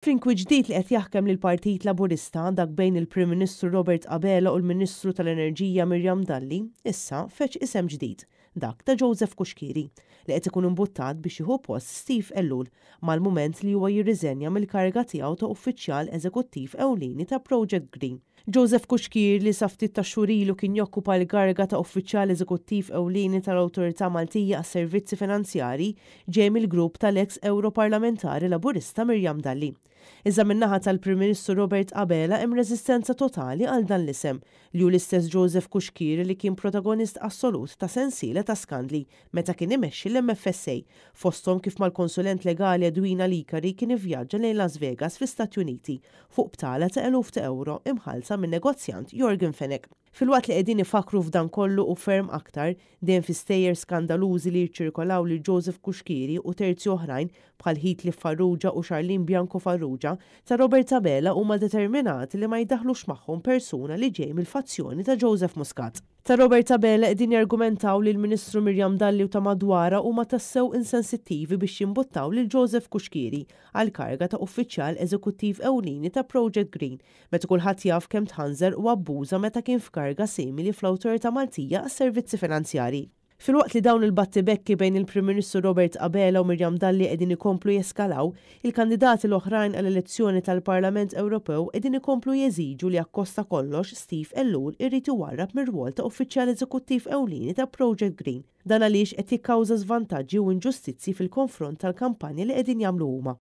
F'inkwiet ġdid li qed jaħkem lill-Partit Laburista, dak bejn il-Prim Ministru Robert Abela u l-Ministru tal-Enerġija Miriam Dalli, issa feġġ isem ġdid, dak ta' Joseph Cuschieri, li qed ikun imbuttat biex jieħu post Steve Ellul mal-mument li huwa jirriżenja mill-kariga tiegħu ta' Uffiċjal Eżekuttiv Ewlieni ta' Project Green. Joseph Cuschieri li sa ftit tax-xhur ilu kien jokkupa l-kariga ta' Uffiċjal Eżekuttiv Ewlieni tal-Awtorità Maltija għas-Servizzi Finanzjarji ġej mill-grupp tal-eks Ewroparlamentari Laburista Miriam Dalli. Iżda min-naħa tal-Prim Ministru Robert Abela hemm reżistenza totali għal dan l-isem, li hu l-istess Joseph Cuschieri li kien protagonist assolut ta' sensiela ta' skandli meta kien imexxi l-MFSA, fosthom kif mal-konsulent legali Edwina Licari kien ivvjaġġa lejn Las Vegas fl-Istati Uniti fuq btala ta' eluf ta' ewro imħallsa min-negozjant Yorgen Fenech. Filwaqt li qegħdin ifakkru f'dan kollu u ferm aktar, dejjem fi stejjer skandalużi li jiċċirkolaw lil Joseph Cuschieri u terzi oħrajn bħal Heathcliff Farrugia u Charlene Bianco Farrugia, ta' Robert Abela huma determinati li ma jdaħħlux magħhom persuna li ġej mill-fazzjoni ta' Joseph Muscat. Ta' Robert Abela qegħdin jargumentaw li l-Ministru Miriam Dalli u ta' madwarha huma tassew insensittivi biex jimbuttaw lil Joseph Cuschieri għall-kariga ta' Uffiċjal Eżekuttiv Ewlieni ta' Project Green meta kulħadd jaf kemm tħanżer u abbuża meta kien f'kariga simili fl-Awtorità Maltija għas-Servizzi Finanzjarji. Filwaqt li dawn il-battibekki bejn il-Prim Ministru Robert Abela u Miriam Dalli qegħdin ikomplu jeskalaw, il-kandidati l-oħrajn għall-elezzjoni tal-Parlament Ewropew qegħdin ikomplu jeżiġu li akkost ta' kollox Steve Ellul irid iwarrab mir-rwol ta' Uffiċjal Eżekuttiv Ewlieni ta' Project Green. Dan għaliex qed jikkawża żvantaġġi u inġustizzji fil-konfront tal-kampanja li qegħdin jagħmlu huma.